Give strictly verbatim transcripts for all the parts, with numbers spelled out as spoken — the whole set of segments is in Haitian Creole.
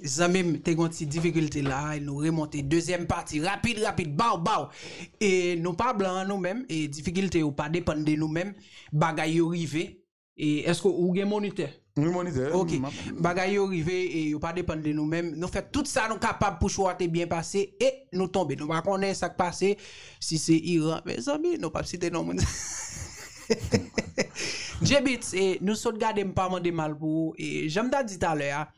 Zanmi m, te gen yon ti difikilte la, e nou remonte. Dezyèm pati, rapid, rapid, baw, baw. E nou pa blan an nou menm, e difikilte yo pa depann de nou menm, bagay yo rive. E èske ou gen monitè? Wi, monitè. Ok. Bagay yo rive, e yo pa depann de nou menm. Nou fè tout sa nou kapab pou show a te byen pase, e nou tonbe. Nou pa konnen sa k pase, si se Iran. Mezanmi, nou p ap site non moun. J-Beatz, e nou sot gade, m pa mande mal pou ou. E jan m ta di talè a,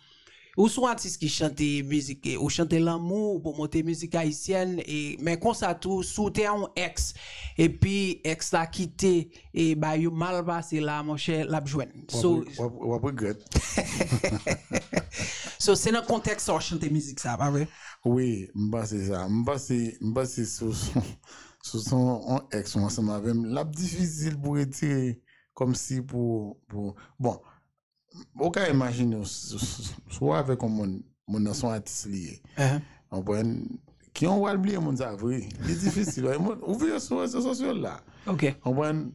ou se yon atis ki chante mizik, e ou chante lanmou, ou pwomote mizik ayisyèn, e, men konsa tou, si w te yon ex, epi ex la kite, e bagay yo mal pase la, monchè, l ap jwenn. So, w ap regrèt. So, se nan kontèks sa w chante mizik sa, pa vre? Wi, m panse sa. M panse, m panse sou, sou, sou yon ex ou ansanm avè m, l ap difisil pou retire, kòmsi pou, pou, bon, ou ka imajine w, si, si, si w avèk yon moun, moun nan se yon atis li ye. Konprann? Ki yon w al bliye moun sa vre. Li difisil. Ou vire sou rezo sosyo la. Konprann?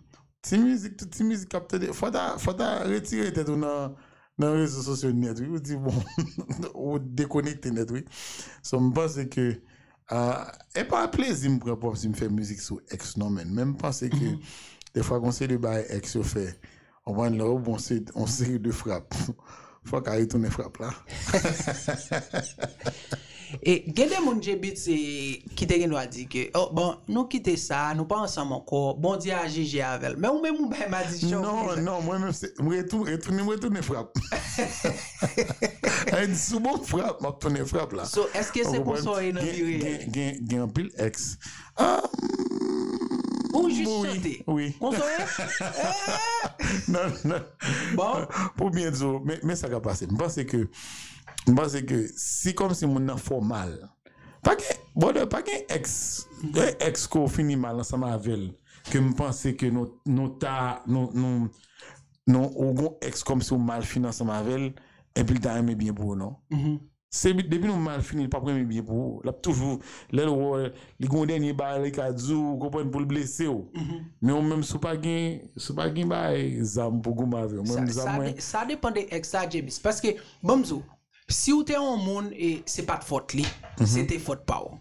Ti mizik, tout ti mizik k ap tande. Fò ta, fò ta retire tèt ou nan, nan rezo sosyo nèt, wi. Ou di, bon, ou dekonekte nèt, wi. So, m panse ke, ah, e pa plezi m pran pwòp si m fè mizik sou ex non, men. Men m panse ke, defwa, gon seri de bagay ex yo fè. Konprann, lè w bon se yon seri de frap. Fò w ka retounen frap la. E gen de moun, J-Beatz, e, ki te gen dwa di ke, oh, bon, nou kite sa, nou pa ansanm ankò, Bondye a jije avè l. Men ou menm ou bay madichon konsa. Non, non, mwen menm se, m retou-, retounen, m retounen frap. Sa vle di, si w bon frap, m ap tounen frap la. So, èske se konsa w ye nan vi reyèl? Gen, gen, gen anpil ex. Ah, ou jis chante. Wi. Konsa w ye? Non, non. Bon. Pou byen di w, men, men sa k ap pase. M panse ke, m panse ke si kòmsi moun nan fè w mal, pa gen, brother, pa gen ex, gen ex ke w fini mal ansanm avè l, ke m panse ke nou, nou ta, nou, nou, nou, ou gon ex kòmsi w mal fini ansanm avè l, epi l ta renmen byen pou ou, non. Se depi nou mal fini, li p ap renmen byen pou ou. L ap toujou, lè l wè w, li gon dènye bagay li ka di w, ou konprann, pou l blese w. Men ou menm, si w pa gen, si w pa gen bagay, zam pou goumen avè w. Mwen menm, zam mwen. Sa depann de ex sa, J-Beatz. Paske, ban m di w, si w te yon moun, e se pa t fòt li, se te fòt pa w.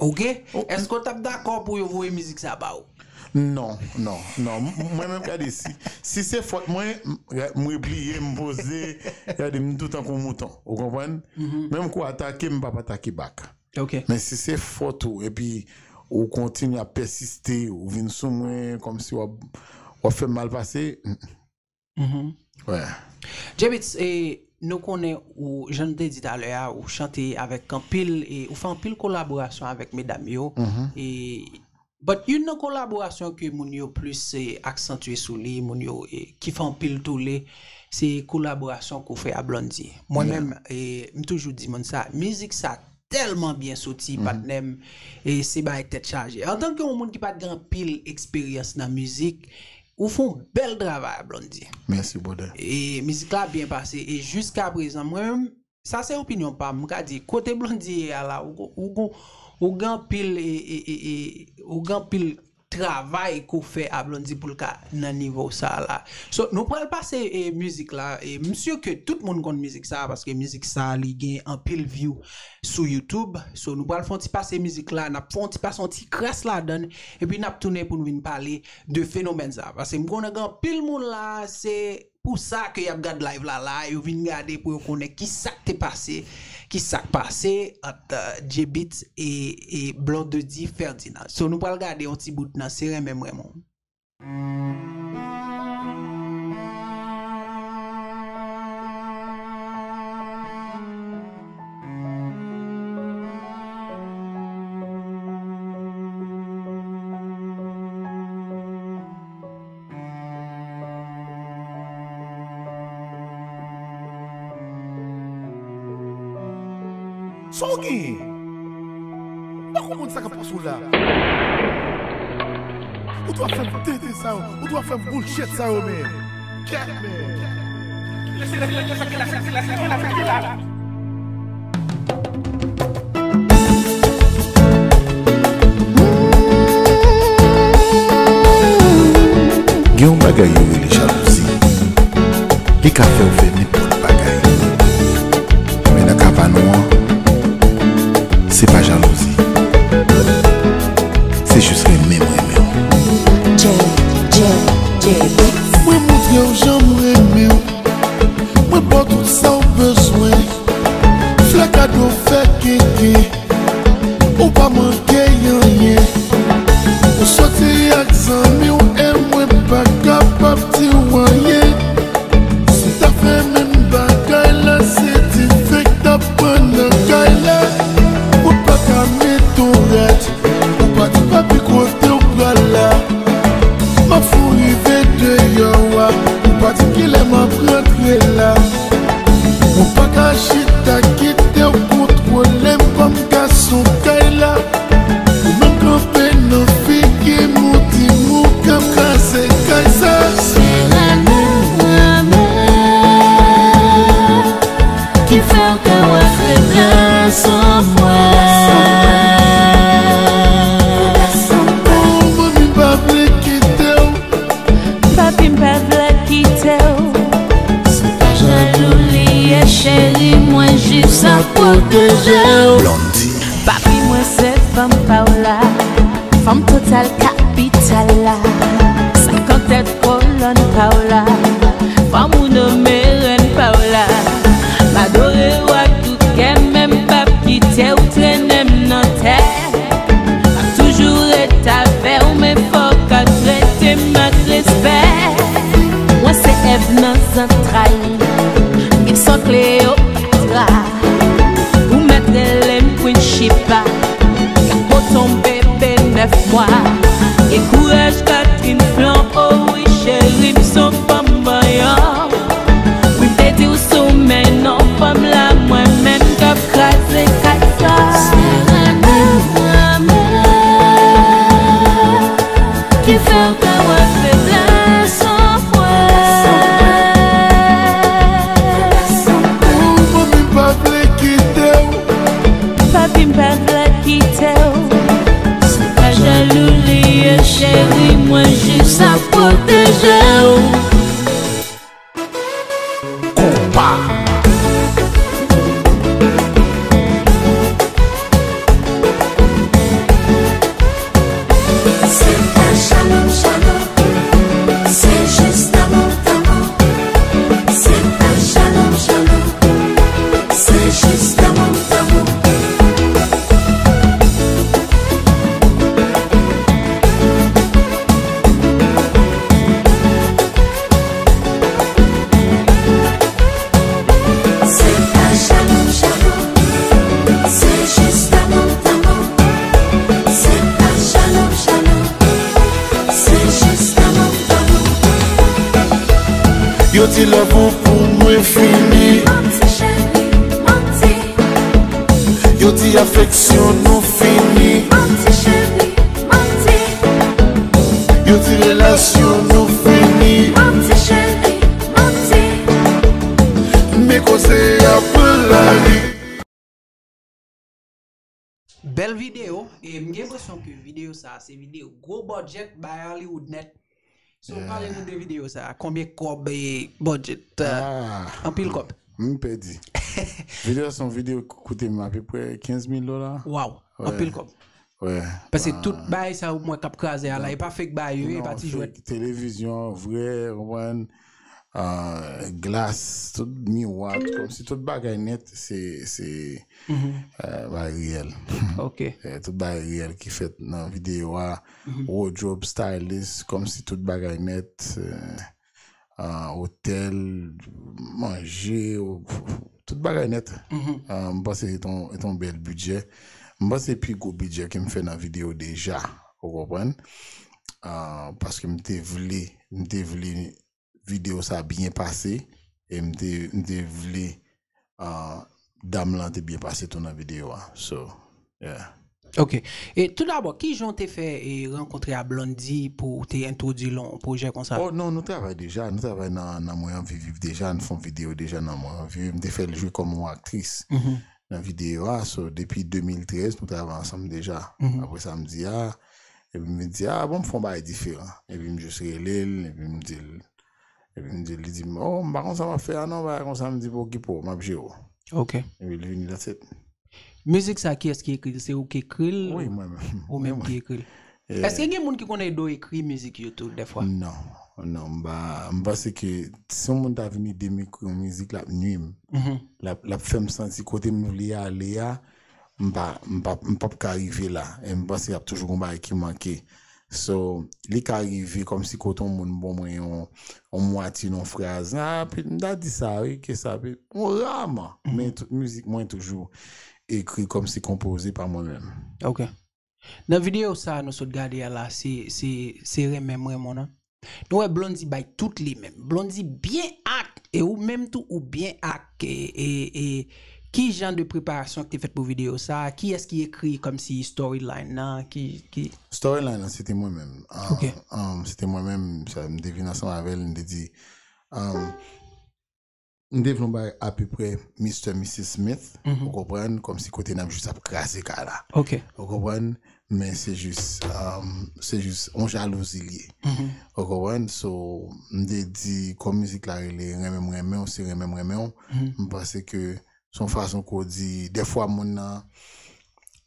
Ok? Èske w t ap dakò pou yo voye mizik sa ba ou? Non, non, non. M-, mwen menm, gade, si, si se fòt mwen, m, m repliye, m poze, gade, m tou tankou mouton. Ou konprann? Menm kou atake, m p ap atake bak. Ok. Men si se fòt ou, epi ou kontinye ap pèsiste, ou vin sou mwen, kòmsi w ap, w ap fè m mal pase, mm, mm. J-Beatz, e, nou konnen ou, jan n te di talè a, ou chante avèk anpil, e, ou fè anpil kolaborasyon avèk medam yo. E, but youn nan kolaborasyon ke moun yo plis, e, aksantye sou li, moun yo, e, ki fè anpil toule, se kolaborasyon ke w fè a Blondy. Mwen menm, e, m toujou di moun sa, mizik sa tèlman byen soti, patnè m, e se bagay tèt chaje. Antanke yon moun ki pa t gen anpil eksperyans nan mizik, ou fè yon bèl travay a Blondy. Mèsi, brother. E mizik la byen pase, e jiska prezan, mwen menm, sa se opinyon pa m, m ka di, kote Blondy ye a la, ou, ou, ou, ou gen anpil, e, e, e, e, ou gen anpil travay ke w fè a Blondy pou l ka nan nivo sa a la. So, nou pral pase, e, mizik la. E, m si ke tout moun konn mizik sa a, paske mizik sa a, li gen anpil view sou YouTube. So, nou pral fè yon ti pase mizik la, n ap fè yon ti pase yon ti kras ladan l, epi n ap tounen pou n vin pale de fenomèn sa a. Paske m konnen gen anpil moun la, se pou sa ke y ap gad live la la, yo vin gade pou yo konnen ki sa k te pase, ki sa k pase ant, euh, J-Beatz e, e Blondedy Ferdinand. So, nou pral gade yon ti bout nan Se renmen m renmen w. Sa w genyen? Ou pa konprann sa k ap pase w la. Ou dwe fè m tenten sa yo, ou dwe fè m bullshit sa yo, men. Kèt, men. Gen yon bagay yo rele jalouzi. Li ka fè w fè nenpòt bagay. Men nan ka pa nou renmen w. Mwen ba w tout sa w bezwen. Fè kado, fè kenken. Ou pa manke anyen. Ou soti ak zanmi w e mwen pa kapab di w anyen. Si w ta fè menm bagay la, se dife k t ap pran nan kay la. Ou pa ka met yon rad. Ou pa di papi kote w pral la. M ap fou rive deyò a. Ou pa di kilè m ap rantre la. Ou pa ka chita kite w kontwole m kòm gason kay la. Ou menm kanpe nan figi m, ou di m ou k ap kraze kay sa. Se lanmou amè ki fè w ka wè feblès an mwen. Oh, manmi pa vle kite w. Papi m pa vle kite w. Se pa jalou li ye, cheri, mwen jis ap pwoteje w. Blondy. Papi mwen se fanm pa w la. Fanm total kapital la. Senkant tèt kolòn pa w la. Fanm ou nonmen rèn pa w la. M adore w ak tout kè m, men m p ap kite w trennen m nan tè. M ap toujou ret avè w, men fò w ka trete m ak respè. Mwen se Èv nan zantray, gen san Kleopatra. Ou mèt rele m Queen Chipa. Gad pote yon bebe nèf mwa. Gen kouraj Catherine Flan, o wi cheri m se yon fanm manyan. Wi m te di w sou men non fanm la, mwen menm k ap kraze kay sa. Se lanmou amè ki fè w ka wè feblès an mwen. Ou manmi pa vle kite w. Papi m pa vle kite w. Se pa jalou li ye, cheri, mwen jis ap pwoteje w. Konpa. Se pa jalou, jalou. Se jis lanmou, lanmou. Se pa jalou, jalou. Se jis lanmou, lanmou. Se pa jalou, jalou. Se jis lanmou, lanmou. Se pa jalou, jalou. Se jis lanmou, lanmou. Yo di love ou pou mwen fini. Manti, cheri, manti. Yo di afeksyon nou fini. Manti, cheri, manti. Yo di relasyon nou fini. Manti, cheri, manti. Men koze a pran lari. Bèl videyo, e m gen enpresyon ke videyo sa a se videyo gwo budget bay Hollywood nèt. Si w pale nou de videyo sa a, konbyen kòb e budget? Ah, anpil kòb. M pèdi. Videyo sa se yon videyo ki koute m apeprè kenz mil dola. Waw, anpil kòb. Paske tout bagay sa yo mwen k ap kraze a la, e pa fake bagay yo ye, e pa ti jwèt. Televizyon vre, ou konprann? Ah, glas, tout miwa, tout, kòmsi tout bagay nèt, se, se, eh, bagay reyèl. Ok. Eh, tout bagay reyèl ki fèt nan videyo a, wardrobe, stylist, kòmsi tout bagay nèt, eh, ah, otèl, manje, ou, tout bagay nèt. Ah, m panse se yon, se yon bèl bidjè. M panse pi gwo bidjè ke m fè nan videyo deja, ou konprann? Ah, paske m te vle, m te vle videyo sa byen pase, e m te, m te vle, ah, dam lan te byen pase tou nan videyo a. So, yeah. Ok. E tou dabò, kijan w te fè e rankontre a Blondy pou w te entwodui l yon pwojè konsa? Oh non, nou travay deja, nou travay nan, nan Mwen Anvi Viv deja, nou fè yon videyo deja nan Mwen Anvi Viv, m te fè l jwe kòm yon aktris nan videyo a, so depi de mil trèz nou travay ansanm deja. Apre sa m di a, epi m di a, bon, m fè yon bagay diferan. Epi m jis rele l, epi m di l, epi m di l, li di m, oh, m pa konn sa m ap fè a non, bagay konsa, m di, bon, okipe w, m ap jere w. Ok. Epi l vini, that's it. Mizik sa, kiyès ki ekri l? Se ou ki ekri l? Wi, mwen menm. Ou menm ki ekri l? Yeah. Èske gen moun ki konn ede w ekri mizik yo tou dèfwa? Non. Non, m pa, m panse ke si yon moun ta vin ede m ekri yon mizik, l ap nwi m. L ap, l ap fè m santi kote m vle ale a, m pa, m pa, m p ap ka rive la. E m panse y ap toujou gon bagay ki manke. So, li ka rive kòmsi kote yon moun bon mwen yon, yon mwatye nan yon fraz. Ah, pe- m ta di sa, wi, ke sa, pe- bon, raman. Men tout mizik mwen toujou ekri kòmsi konpoze pa mwen menm. Ok. Nan videyo sa a nou sot gade a la, se, se, se renmen m renmen w nan. Nou wè Blondy bay tout li menm. Blondy byen ak, e ou menm tou ou byen ak. E, e, e ki jan de preparasyon ki te fèt pou videyo sa a? Kiyès ki ekri kòmsi storyline nan? Ki, ki... Storyline nan, se te mwen menm. Ah, Ok. Ah, se te mwen menm, sa, m te vin ansanm avè l, m te di, ah, m te vle yon bagay apeprè Mister Missus Smith, ou konprann, kòmsi kote n ap jis ap kraze kay la. Ok. Ou konprann? Men se jis, um, se jis yon jalouzi li ye. Ou konprann? So, m te di, kòm mizik la rele Renmen m renmen w, se renmen m renmen w, m panse ke se yon fason ke w di, dèfwa moun nan,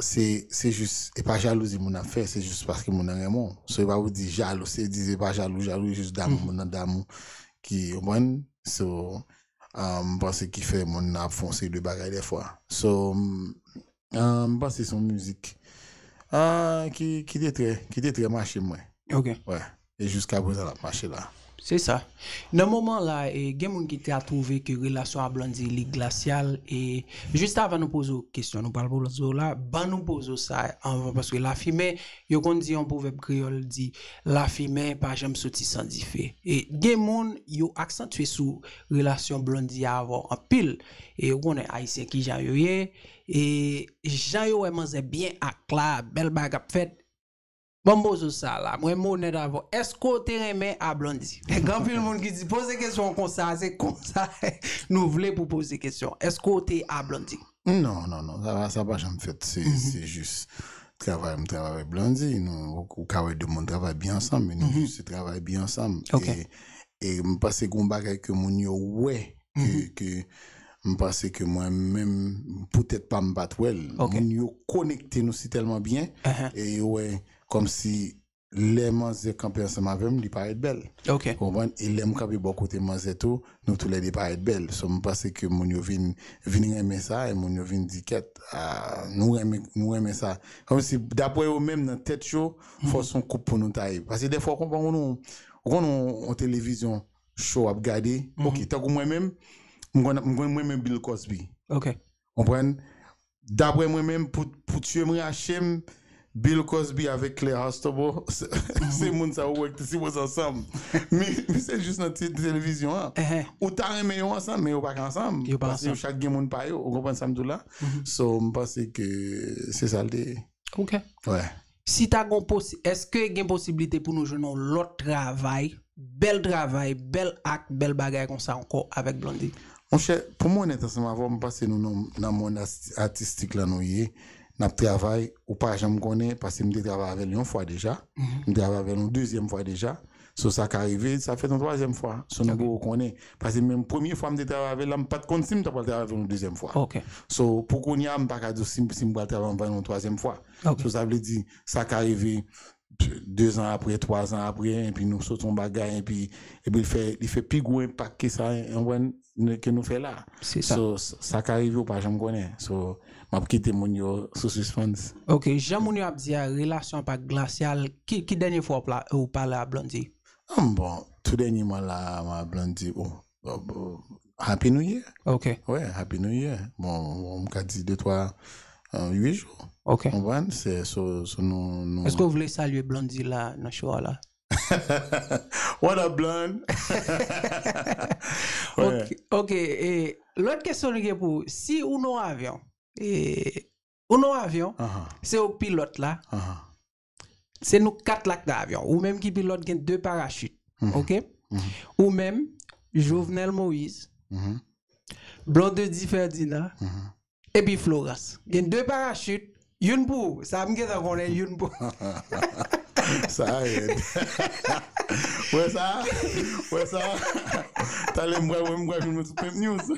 se, se jis, e pa jalouzi moun nan ap fè, se jis paske moun nan renmen w. So, e pa pou di jalou, se di, se pa jalou, jalou, jis damou, moun nan damou, ki, ou konprann? So, ah, m panse ki fè moun nan ap fè yon seri de bagay dèfwa. So, m, ah, m panse se yon mizik, ah, ki, ki te trè, ki te trè mache mwen. Ok. Wè. E jiska prezan l ap mache la. Se sa. Nan moman la, e, gen moun ki ta twouve ke relasyon a Blondy li glasyal. E jis avan nou poze w kesyon, nou pral poze w la, ban nou poze w sa anvan, paske lafimen, yo konn di yon pwovèb kreyòl di, lafimen pa janm soti san dife. E gen moun, yo aksantye sou relasyon Blondy a avè w anpil. E ou konnen Ayisyen ki jan yo ye. E jan yo wè manzè byen ak la, bèl bagay ap fèt. Ban m poze w sa la, mwen m onèt avè w. Èske w te renmen a Blondy? Gen anpil moun ki di, poze kesyon konsa, se konsa nou vle pou poze kesyon. Èske w te a Blondy? Non, non, non, sa, sa pa janm fèt. Se, se jis travay, m travay avèk Blondy. Nou, ou, ou ka wè de moun travay byen ansanm, men nou jis se travay byen ansanm. Ok. E, e m panse gen yon bagay ke moun yo wè, ke, ke m panse ke mwen menm, poutèt pa m pa t wè l. Ok. Moun yo konekte nou si tèlman byen, e yo wè kòmsi lè manzè kanpe ansanm avè m, li parèt bèl. Ok. Konprann? E lè m kanpe bò kote manzè tou, nou toulède parèt bèl. So, m panse ke moun yo vin, vin renmen sa, e moun yo vin di, kèt, ah, nou renmen, nou renmen sa. Kòmsi, daprè yo menm, nan tèt yo, fò se yon koup pou nou ta ye. Paske dèfwa, ou konprann, ou konn yon, yon televizyon cho w ap gade, ok, tankou mwen menm, m konn, m konn mwen menm Bill Cosby. Ok. Konprann? Daprè mwen menm, pou, pou tchwe m rache m, Bill Cosby avèk Claire Huxtable, se, se moun sa ou wè ki te sipoze ansanm. Men, men se jis nan te- televizyon an. Ou ta renmen yo ansanm, men yo pa ka ansanm. Yo pa Paske yo ansanm. Chak gen moun pa yo. Ou konprann sa m di w la? So, m panse ke se sa l te ye. Ok. Wè. Si ta gon posi, èske gen posiblite pou nou jwenn yon lòt travay, bèl travay, bèl ak, bèl bagay konsa ankò avèk Blondy? Monchè, pou mwen onèt ansanm avè w, m panse nou nan, nan mond asti- atistik la nou ye, n ap travay, ou pa janm konnen, paske m te travay avè l yon fwa deja, m travay avè l yon dezyèm fwa deja. So, sa ka rive, sa fèt yon twazyèm fwa. So, nou poko konnen. Paske menm premye fwa m te travay avè l la, m pa t konn si m ta pral travay avè l yon dezyèm fwa. Ok. So, pou kounye a, m pa ka di w si, si m pral travay avè l yon twazyèm fwa. Ok. So, sa vle di, sa ka rive de zan apre, twa zan apre, epi nou sot yon bagay, epi, epi li fè, li fè pi gwo enpak ke sa, konprann, ke nou fè la. Se sa. So, s- sa ka rive, ou pa janm konnen. So, m ap kite moun yo sou suspens. Ok, jan moun yo ap di a, relasyon an pa glasyal, ki, ki dènye fwa w pla- ou pale a Blondy? Ah, bon, tou dènyèman la, m a Blondy, oh, oh, oh, Happy New Year. Ok, Wè, Happy New Year. Bon, m ka di de twa, euh, uit jou. ok. Konprann? Se so, so nou, nou... Èske w vle salye Blondy la nan show a la? What up, Blonde? Ok, ok, e lòt kesyon nou gen pou ou, si ou nan avyon, e ou nan avyon, Aha, se ou k pilòt la, aha. Se nou kat la k nan avyon. Ou menm ki pilòt, gen de parachit. Ok? Ou menm, Jovenel Moïse, Blondedy Ferdinand, epi Florence. Gen de parachit, youn pou ou. Sa m gentan konnen, youn pou... Sa rèd. Wè sa? Wè sa? Talè m pral, m pral vin sou Pimp News.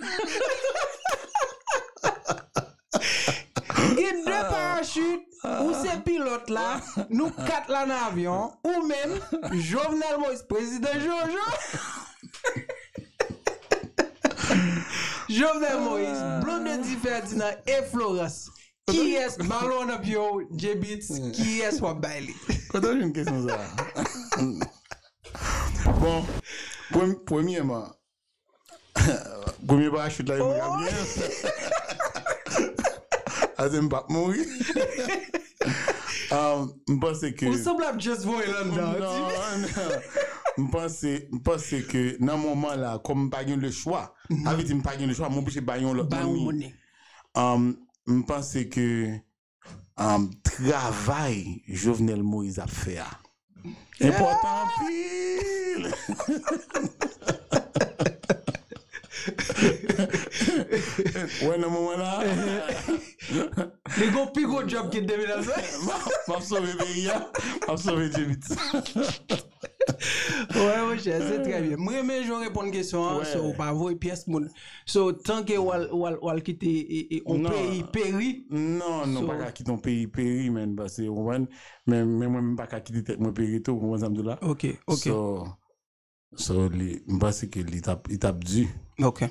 Gen de parachit. Chut, ou se pilòt la, nou kat la nan avyon, ou menm, Jovenel Moïse, prezidan Jojo. Jovenel Moïse, Blondedy Ferdinand e Florence. Kiyès balon nan pye w, J-Beatz, kiyès w ap bay li? Kote w jwenn kesyon sa a? Bon, premyèman, premye parachit la, e mwen k ap gen. Ase m p ap mouri. Um, m panse ke. Ou sanble ap just voye l anndan. Non, non. M panse, m panse ke nan moman la, kòm m pa gen le chwa, sa vle di m pa gen le chwa, m oblije bay yon lòt moun li. Um, m panse ke um, travay Jovenel Moïse ap fè a enpòtan anpil. Wè nan moman la. Li gon pi gwo djòb ki demen nan sa. M ap sove peyi a. M ap sove J-Beatz. Wè monchè, se trè byen. Mwen renmen jan w reponn kesyon an, so ou pa voye pyès moun. So tanke w al, w al, w al kite yon peyi peri. Non, non, pa ka kite yon peyi peri, men, paske ou konprann, men, men mwen menm pa ka kite tèt mwen peri tou, ou konprann sa m di w la? Ok, ok. So, so li, m panse ke li t ap, li t ap di. Ok.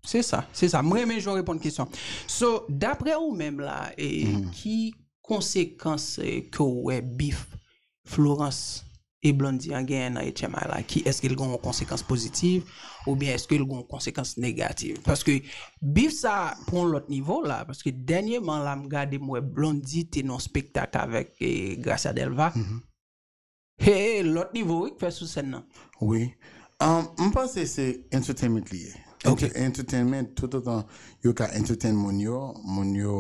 Se sa, se sa. Mwen renmen jan w reponn kesyon. So, daprè ou menm la, e, ki konsekans e, ke w wè bif Florence e Blondy an genyen nan H M I la? Ki, èske l gen yon konsekans pozitiv oubyen èske l gen yon konsekans negativ? Paske bif sa pran yon lòt nivo la, paske dènyèman la m gade m wè Blondy te nan yon spektak avèk e, Gracia Delva. He, lòt nivo wi k fè sou sèn nan. Wi. Um, m panse se entertainment li ye. Entertainment, toutotan yo ka entertain moun yo, moun yo,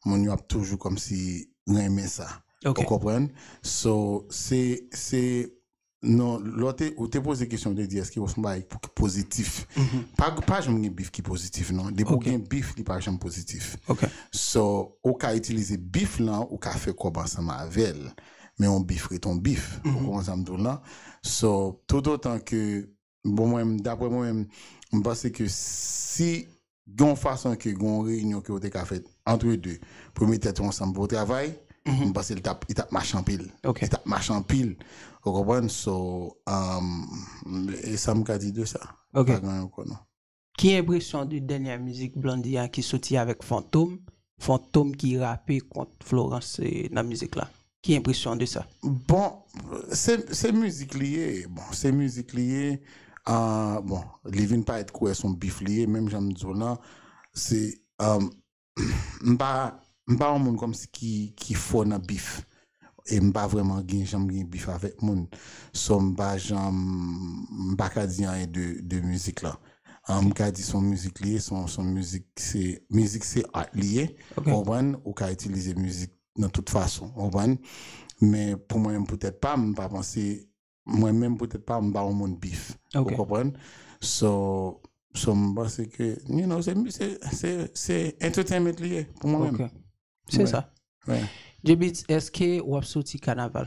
moun yo ap toujou kòmsi renmen sa. Ou konprann? So, se, se, non, lè w te, ou te poze kesyon, ou te di èske w se yon bagay ki pozitif. Pa, pa janm gen bif ki pozitif, non. Depi w gen bif, li pa janm pozitif. So, ou ka itilize bif lan, ou ka fè kòb ansanm avè l. Men yon bif ret yon bif. Ou konprann sa m di w lan? So, toutotan ke, bon, mwen, daprè mwen menm, m panse ke si gen yon fason ke gen yon reyinyon ke w te ka fè entre deux, pou w met tèt ou ansanm pou w travay, m panse li t ap, li t ap mache anpil. Li t ap mache anpil. Ou konprann? So, um, e sa m ka di de sa. Pa gen ankò non. Ki enpresyon de dènyè mizik Blondy a ki soti avèk Fantom? Fantom ki rape kont Florence e, nan mizik la. Ki enpresyon de sa? Bon, se, se mizik li ye. Bon, se mizik li ye. Ah, bon, li vin parèt kwè se yon bif li ye, menm jan m di w lan, se, um, m pa, m pa yon moun kòmsi ki, ki fò nan bif. E m pa vrèman gen, janm gen bif avèk moun. So, m pa janm, m pa ka di anyen de, de mizik lan. Ah, m ka di se yon mizik li ye, se yon, se yon mizik, se, mizik se art li ye. Ou konprann? Ou ka itilize mizik nan tout fason, ou konprann? Men pou mwen menm, pou tèt pa m, m pa panse, mwen menm pou tèt pa m, m pa yon moun bif. Ou konprann? So, so m panse ke, you know, se, se, se, se entertainment li ye, pou mwen menm. Se sa. J-Beatz, èske w ap soti kanaval?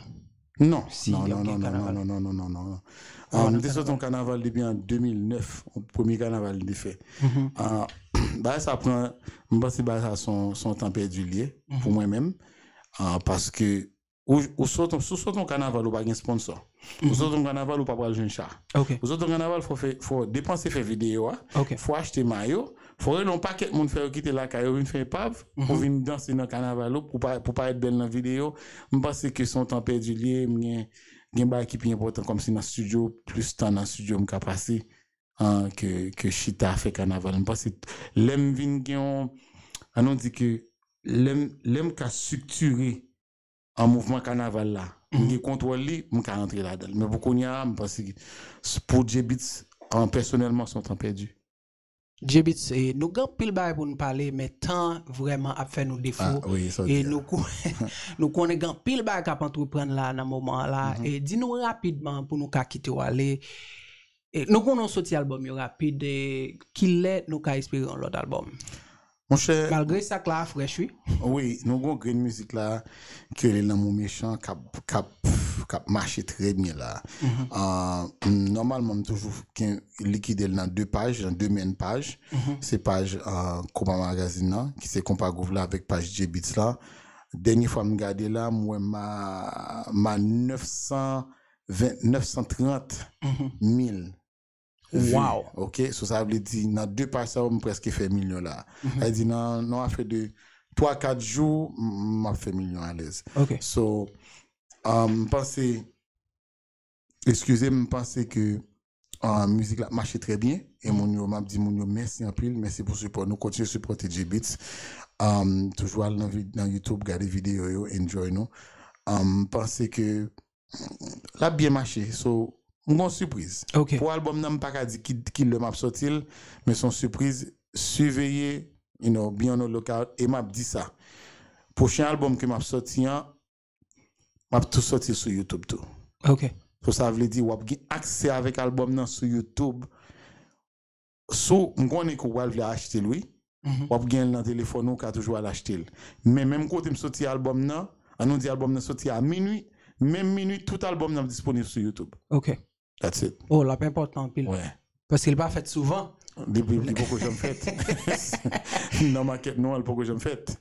Non, non, non, non, non, non, non, non, non, non. Ah, m te soti yon kanaval depi an de mil nèf, yon premye kanaval m te fè. Ah, bagay sa pran, m panse bagay sa se yon, se yon tan pèdi li ye, pou mwen menm. Ah, paske ou, ou sot, si w sot yon kanaval, ou pa gen sponsò. Ou sot yon kanaval, ou pa pral jwenn cha. Ou sot yon kanaval, fò fè, fò depanse fè videyo a, fò achte mayo, fò rele yon pakèt moun fè yo kite lakay yo vin fè epav, pou vin danse nan kanaval ou, pou pa, pou parèt bèl nan videyo. M panse ke se yon tan pèdi li ye, m gen, gen bagay ki pi enpòtan kòmsi nan estidyo, plis tan nan estidyo m ka pase, ah, ke, ke chita fè kanaval. M panse lè m vin gen yon, ann nou di ke lè m, lè m ka estriktire an mouvman kanaval la, m gen kontwòl li, m ka rantre ladan l. Men pou kounye a, m panse ke s-, pou J-Beatz, an, pèsonèlman, se yon tan pèdi. J-Beatz, e, nou gen anpil bagay pou nou pale, men tan vrèman ap fè nou defo. E nou, nou konnen gen anpil bagay k ap antreprann la nan moman an la. E di nou rapidman pou nou ka kite w ale. E nou konnen w soti albòm yo rapid. E kilè nou ka espere yon lòt albòm? Monchè. Malgre sa k la a frèch, wi. Wi, nou gon grenn mizik la ki rele Lanmou Mechan k ap, k ap, k ap mache trè byen la. Ah, nòmalman, m toujou gen likide l nan de paj, nan de menm paj. Se paj, ah, Konpa Magazine nan, ki se Konpa Groove la, avèk paj J-Beatz la. Dènye fwa m gade la, m wè m a, m a nèf san ven, nèf san trant mil vues. Wow. Ok, so sa vle di nan de paj sa yo, m prèske fè milyon la. Sa vle di nan, nan afè de twa kat jou, m, m ap fè milyon alèz. Ok. So, um, m panse, eskize m, m panse ke uh, mizik la ap mache trè byen. E moun yo, m ap di moun yo mèsi anpil. Mèsi pou sipò nou. Kontinye sipòte J-Beatz. Um, toujou al nan, vid- nan YouTube, gade videyo yo, enjoy nou. Um, m panse ke l ap byen mache. So, m gon sipriz. Ok. Pou albòm nan, m pa ka di ki, ki lè m ap sòti l, men se yon sipriz. Siveye, you know, be on the lookout. E m ap di sa. Pwochen albòm ke m ap sòti an, m ap tou sòti l sou YouTube tou. Ok. So, sa vle di w ap gen aksè avèk albòm nan sou YouTube. Sou, m konnen ke w pral vle achte l, wi. W ap gen l nan telefòn ou, w ka toujou al achte l. Men menm kote m soti albòm nan, an nou di albòm nan soti a minui, menm minui, tout albòm nan ap disponib sou YouTube. Ok. That's it. Oh, l ap enpòtan anpil. Wè. Paske l pa fèt souvan. Li, li, li poko janm fèt. Nan makèt nou an, li poko janm fèt.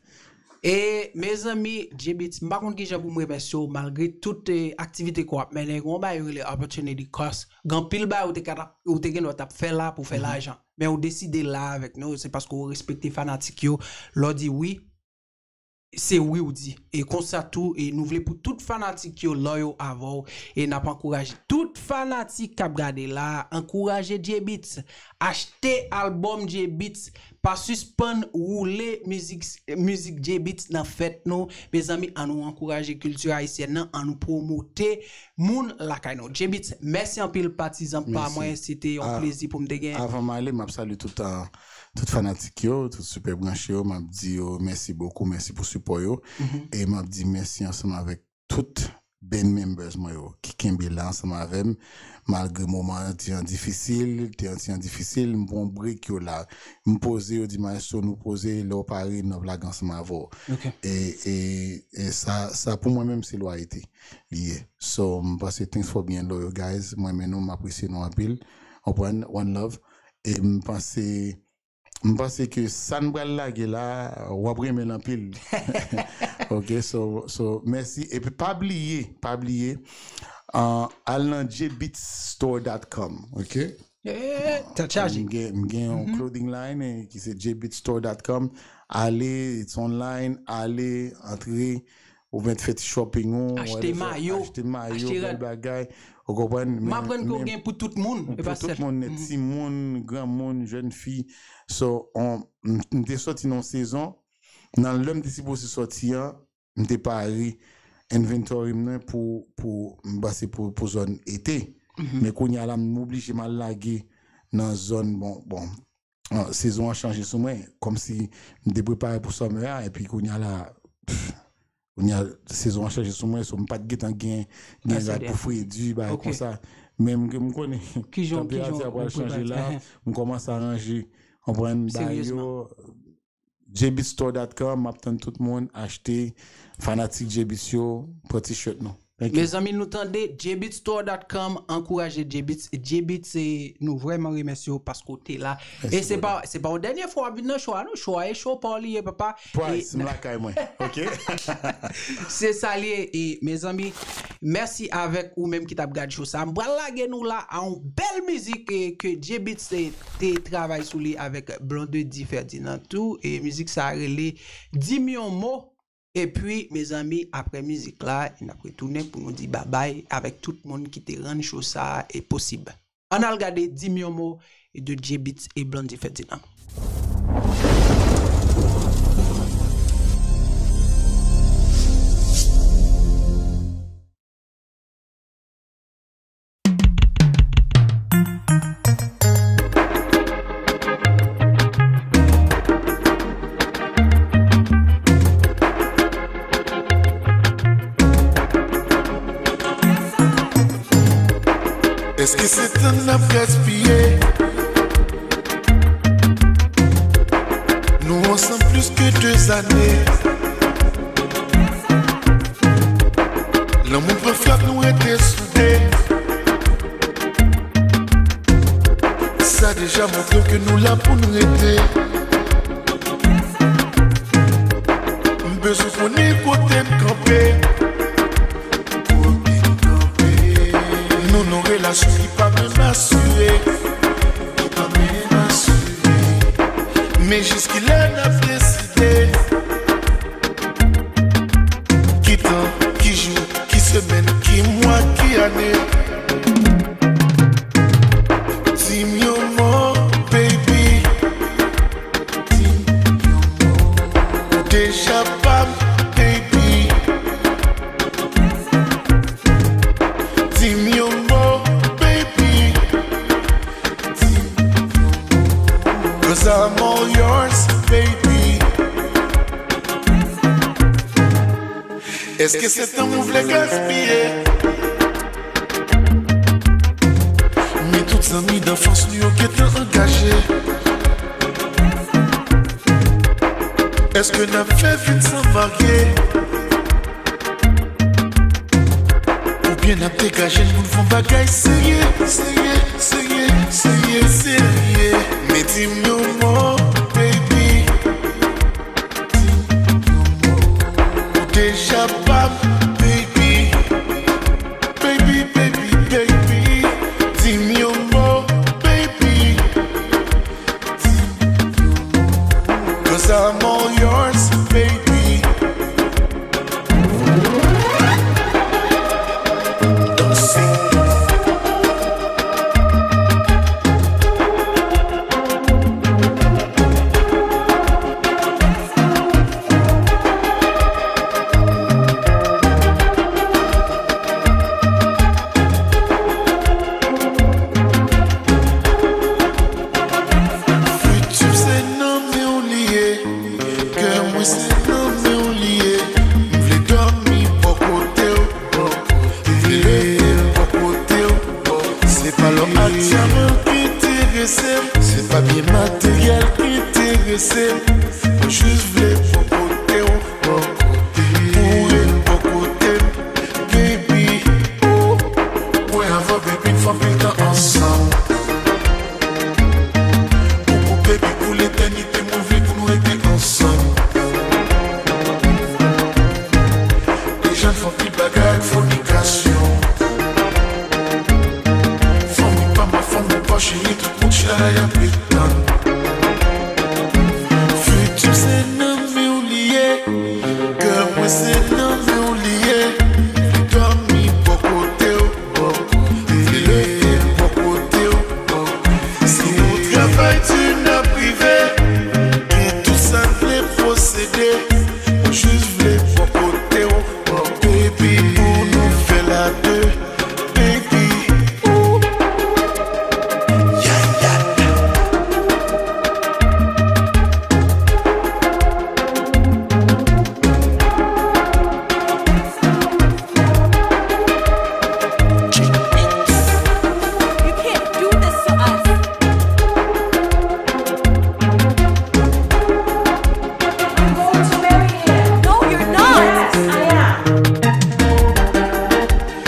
E mezanmi, J-Beatz, m pa konn kijan pou m remèsye w malgre tout eh, aktivite ke w ap mennen. Gen yon bagay yo rele opportunity cost. Gen anpil bagay ou te ka t ap- ou te gen dwa t ap fè la pou fè lajan. Men ou deside la avèk nou, se paske ou respekte fanatik yo. Lè w di wi, se wi ou di. E konsa tou, e nou vle pou tout fanatik yo love yo avè w. E n ap ankouraje tout fanatik k ap gade la, ankouraje J-Beatz. Achte albòm J-Beatz. Pa sispann woule mizik mizik J-Beatz nan fèt nou. Mezanmi, ann nou ankouraje kilti ayisyèn nan, ann nou pwomote moun lakay nou. J-Beatz, mèsi anpil patizan pa mwen, se te yon plezi pou m te gen. Avan m ale, m ap salye tout, uh, tout fanatik yo, tout Super Branche yo, m ap di yo mèsi bokou, mèsi pou sipò yo. E m ap di mèsi ansanm avèk tout band members mwen yo ki kenbe la ansanm avè m, malgre moman an te an difisil, te an ti an difisil, m pran break yo la. M poze, yo di maestro nou poze, lè w pare n ap lage ansanm avè w. E, e, e sa, sa pou mwen menm se lwayete li ye. So, m panse thanks for being loyal guys, mwen renmen nou, m apresye nou anpil. Konprann, one love. E m panse M panse ke sa n pral lage la, w ap renmen l anpil. Ok, so, so, mèsi. Epi pa bliye, pa bliye, uh, al nan J beats store dot com, ok? Eh, tèt chaje. M gen, m gen yon clothing line eh, ki se J beats store dot com. Ale, it's online, ale, antre, ou mèt fè ti shopping ou, Achte mayo, achte mayo, bèl bagay. Ou konprann? M aprann ke w gen pou tout moun. Pou tout moun, timoun, granmoun, jèn fi. So, m te sòti nan yon sezon, nan lè m te sipoze sòti an, m te pare inventory m nan pou, pou, m panse pou, pou zòn ete. Men kounye a la, m oblije m al lage nan zòn, bon, bon, sezon an chanje sou mwen, kòmsi m te prepare pou summer a, epi kounye a la, kounye a sezon an chanje sou mwen, so m pa t gentan gen, gen rad pou fredi, bagay konsa. Men m, m konnen tanperati a pral chanje la, m kòmanse aranje, konprann, bagay yo. J beats store dot com, m ap tann tout moun achte, fanatik J beats yo, pran t-shirt nou. Thank you. Mezanmi, nou tande J beats store dot com, ankouraje J beats. J beats, se nou vrèman remèsye w paske w te la. E se pa, se pa yon dènye fwa w ap vin nan show a, non, show a e show pa w li ye, papa. Twice, m lakay mwen, ok? Se sa li ye, e mezanmi, mèsi avèk ou menm ki t ap gade show sa. M pral lage nou la a yon bèl mizik e, ke J beats te, te travay sou li avèk Blondedy Ferdinand tou. E mizik sa rele Di m yon mo. Epi, mezanmi, apre mizik la, n ap retounen pou nou di babay avèk tout moun ki te rann show sa e posib. Ann al gade Di m yon mo de J beats e Blondedy Ferdinand. Èske se tan n ap gaspiye? Nou ansanm plis ke de zane. Lanmou pran fyòk, nou rete soude. Sa deja montre w ke nou la pou n rete. M Bezwen konnen kote m kanpe. Kote m kanpe. Nou nan relasyon ki pa menm asire. Ki pa menm asire. Men jiskilè n ap deside? Ki tan, ki jou, ki semèn, ki mwa, ki ane? Di m yon mo, baby. Di m yon mo. Ou deja pa m, baby. Di m yon mo, baby. Di m yon mo. 'Cause I'm all yours, baby. Èske se tan ou vle gaspiye? Men tout zanmi danfans nou yo gentan angaje. Èske n ap fè vin san marye? Oubyen n ap degaje l pou n fè yon bagay serye, serye, serye, serye, serye? Men di m yon mo, baby. Ou deja pa m, baby. Baby, baby, baby. Di m yon mo, baby. Di m yon mo. 'Cause I'm all yours, baby. Danse. Fitu se nan men w li ye. Kè mwen se nan men w li ye. M vle dòmi bò kote w. M vle leve bò kote w. Se pa lò ak dyaman ki enterese m. Se pa byen materyèl ki enterese m. Mwen jis vle bò kote w. Pou ret bò kote m, baby. Mwen avè w, baby, n fè anpil tan ansanm. Pou, pou, baby, pou letènite, mwen vle pou nou rete ansanm. Deja n fè anpil bagay ak fònikasyon. Fanmi pa m, fanmi pa w, cheri, tout moun chita la y ap etann. Fitu se nan men w li ye. Kè mwen se nan men w li ye. M vle dòmi bò kote w. M vle leve bò kote w. Si nou travay di n ap rive. Gen tout sa n vle posede. Mwen jis vle bò kote w. Baby, pou nou fè l a de. Baby, ooh. Yeah, yeah. You can't do this to us. I'm going to marry him. No, you're not. Yes, I am.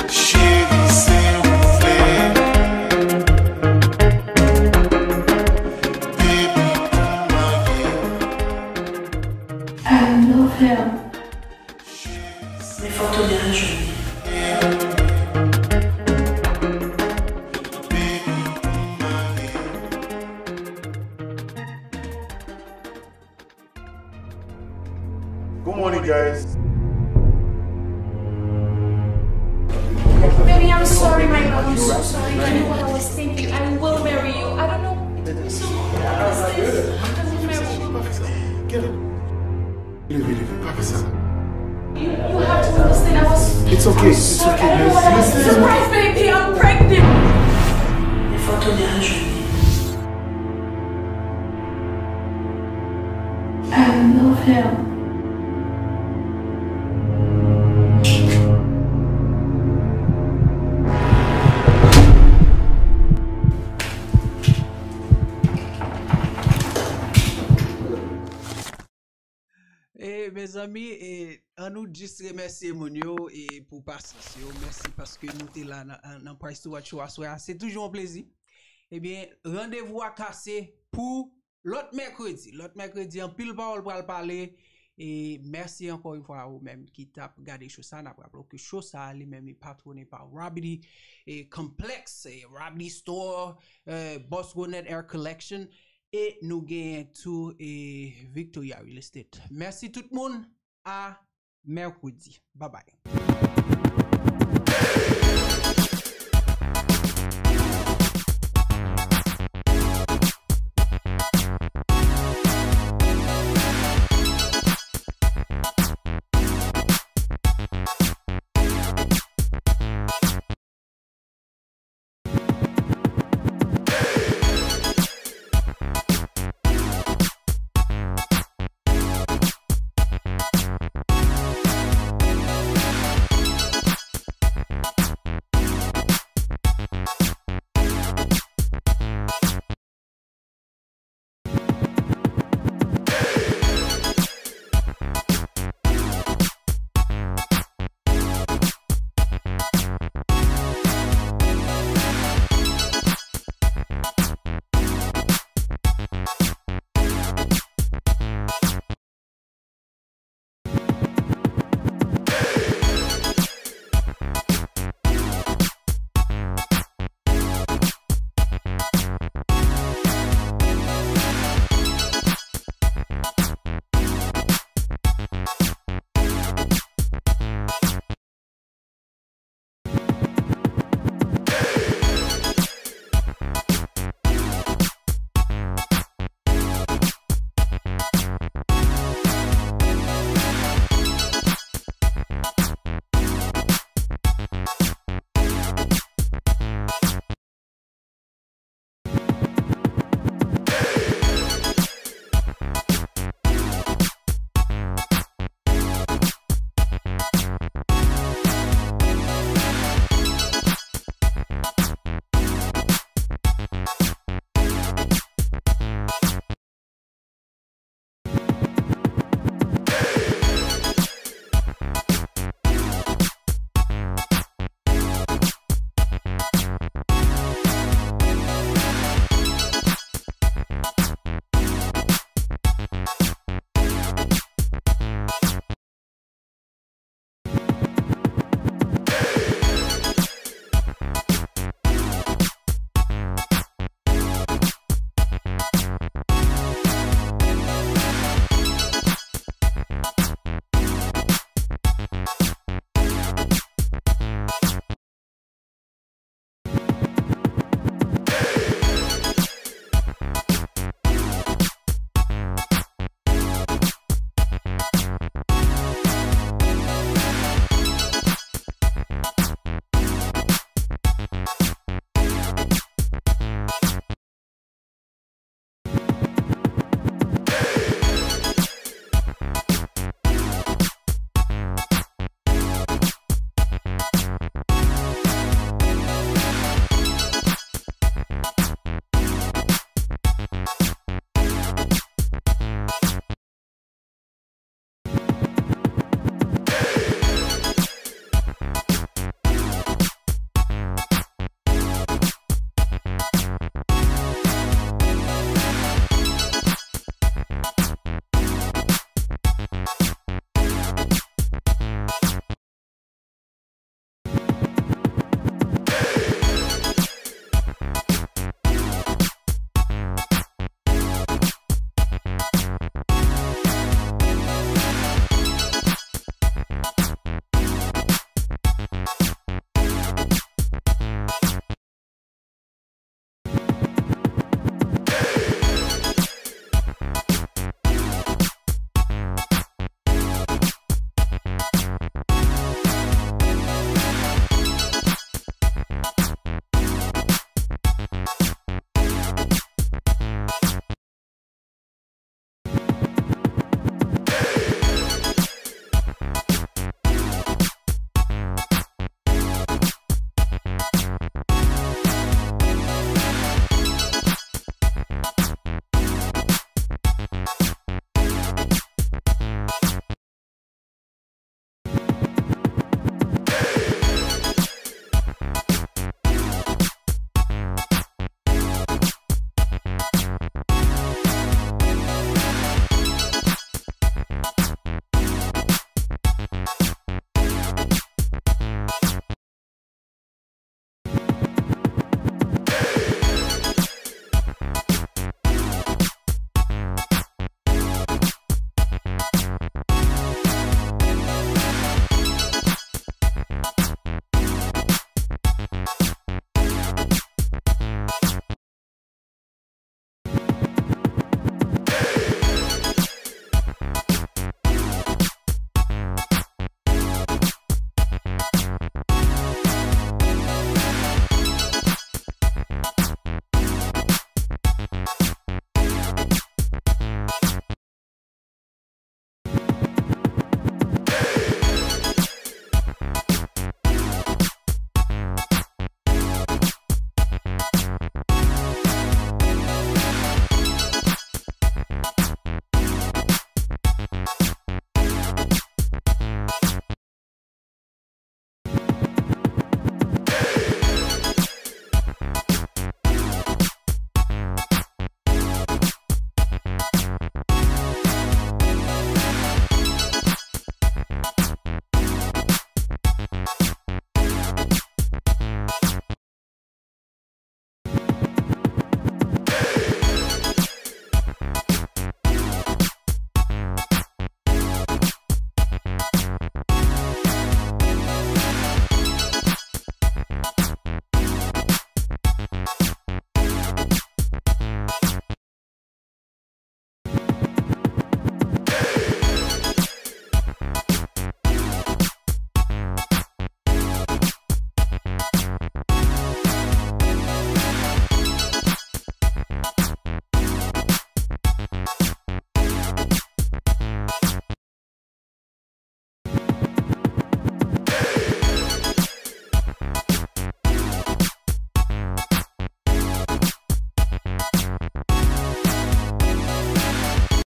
Cheri, se ou vle. Baby, pou marye. I love him. Men fòk tonè a jwenn li. Good morning, guys. Baby, I'm sorry, my love. I'm so sorry. You know what I was thinking. I will marry you. I don't know. It took me so long to realize this. I will marry you. Get up. Leve, leve, pa fè sa. You, you have to understand, I was, it's okay, it's okay, I don't know what I was thinking. Surprise, baby, I'm pregnant. Men fòk tonè a jwenn li. I love him. E, mezanmi, e, ann nou jis remèsye moun yo, e, pou pasyans yo. Mèsi paske nou te la nan, nan Price to Watch Show aswè a. Se toujou yon plezi. Ebyen, randevou a kase pou lòt mèkredi. Lòt mèkredi, anpil pawòl pral pale. E mèsi ankò yon fwa a ou menm ki t ap gade show sa. N ap raple w ke show sa li menm li patwone pa Robity e Complex, e Robity Store, e Boss Gonet Air Collection, e nou genyen tou e Victoria Real Estate. Mèsi tout moun, a mèkredi. Babay.